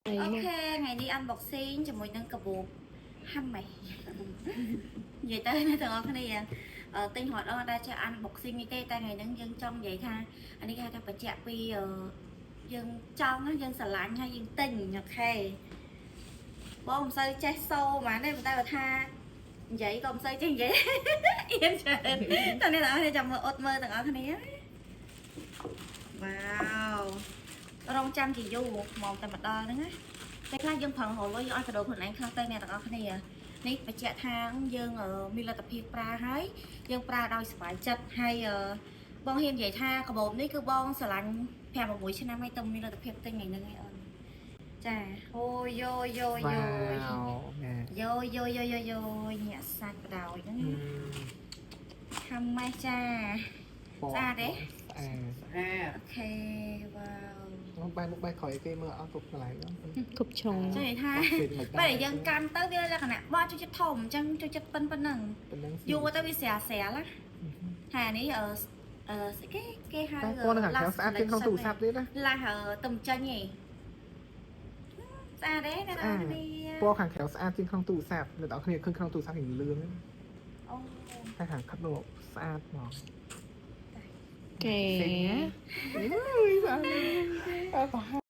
OK ថ្ងៃនេះ unboxing ជាមួយនឹងកាបូបហាំម៉េះនិយាយទៅអ្នកទាំងអស់គ្នាទិញរត់អត់ដែលចេះ unboxing នេះទេតែថ្ងៃហ្នឹងយើងចង់និយាយថាអានេះគេហៅថាបញ្ជាក់ពីយើងចង់ណាយើងស្រឡាញ់ហើយយើងទិញ OK បងមិនសូវចេះសូហ្មងទេប៉ុន្តែបើថានិយាយក៏មិនសូវចេះនិយាយ អៀនច្រើនតែអ្នកទាំងអស់គ្នាចាំមើលអត់មើលទាំងអស់គ្នាវ៉ាវរងចាំជាយូរមកតែមកដល់ហ្នឹងណា តែខ្លះយើងប្រឹងរកលុយយើងឲ្យកដោខ្លួនឯងខ្លះទៅអ្នកទាំងអស់គ្នានេះបញ្ជាក់ថាយើងមានលទ្ធភាពប្រើហើយយើងប្រើដោយសប្បាយចិត្តហើយបងហ៊ាននិយាយថាកាបូបនេះគឺបងស្រឡាញ់5 6ឆ្នាំហើយទៅមានលទ្ធភាពទិញថ្ងៃហ្នឹងឯងអូនចាអូយយយយ វ៉ាវណែ យយយយយយញាក់សាច់បដ ாய் ហ្នឹងហាំម៉េះចា ពណ៌ ស្អាតទេ ស្អាត ស្អាត OK វ៉ាវ បែរមុខបែរក្រោយគេមើលអត់គ្រប់កន្លែងហ្នឹង គ្រប់ជ្រុង ចង់និយាយថា សេមិន ពេលដែលយើងកាន់ទៅវាលក្ខណៈបងចូលចិត្តធំអញ្ចឹងចូលចិត្តប៉ុណ្ណឹង ប៉ុណ្ណឹង យូរទៅវាស្រាលស្រាលណាហើយអានេះអឺអឺស្អីគេគេហៅ តែពណ៌នៅខាងក្រៅស្អាតជាងក្នុងទូរស័ព្ទទៀតណា ឡាស់ទៅចេញឯងស្អាតទេអ្នកនរគ្នា ពណ៌ខាងក្រៅស្អាតជាងក្នុងទូរស័ព្ទអ្នកនរគ្នាឃើញក្នុងទូរស័ព្ទរៀងលឿង អូ តែខាងខិតនោះស្អាតហ្មង កែ អើយស្អាតអើប្រហែល